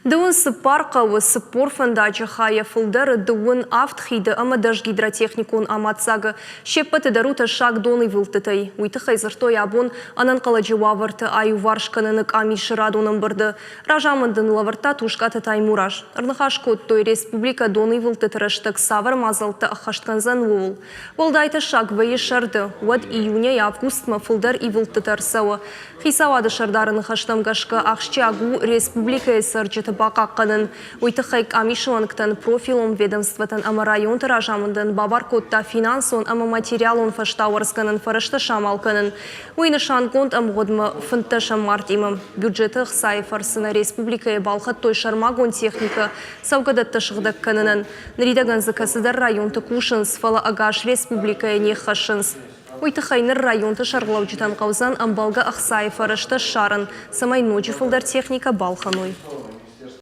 Дыууын цыппар хъӕуы, 40 фӕндаджы хайӕ фылдӕры, дыууын авд хиды ӕмӕ дӕс гидротехникон амаддзагы. Се ппӕты дӕр у тӕссаг донивылдтытӕй. Уый тыххӕй дзырдтой абон ӕнӕнхъӕлӕджы уавӕрты аиуварс кӕныны къамисы радон ӕмбырды. Разамынд ын лӕвӕрдта Тускъаты Таймураз. Ӕрныхас кодтой, республикӕ донивылдтыты рӕстӕг цавӕр мадзӕлттӕ ӕххӕст кӕндзӕн, ууыл. Уӕлдай тӕссаг вӕййы сӕрды, уӕд июнӕй августмӕ фылдӕр ивылдтытӕ ӕрцӕуы. Хицауады сӕрдары ныхӕстӕм гӕсгӕ ахсджиаг у республикӕйы цӕрджыты бахъахъхъӕнын. Уый тыххӕй къамисы уӕнгтӕн, профилон ведомствотӕн ӕмӕ районты разамындӕн бабар кодта финансон ӕмӕ материалон фӕстауӕрцгӕнӕн фӕрӕзтӕ самал кӕнын. Уый нысангонд ӕмгъуыдмӕ фынддӕсӕм мартъимӕ. Бюджеты ӕхцайы фӕрцы нӕ республикӕйы балхӕдтой сӕрмагонд техникӕ цӕугӕдӕттӕ сыгъдӕг кӕнынӕн. Ныридӕгӕн дзы кӕцыдӕр районты кусынц, фӕлӕ ӕгас республикӕйы не ххӕссынц. Уый тыххӕй ныр районты сӕргълӕуджытӕн хъӕудзӕн ӕмбӕлгӕ ӕхцайы фӕрӕзтӕ ссарын, цӕмӕй ноджы фылдӕр техникӕ балхӕной.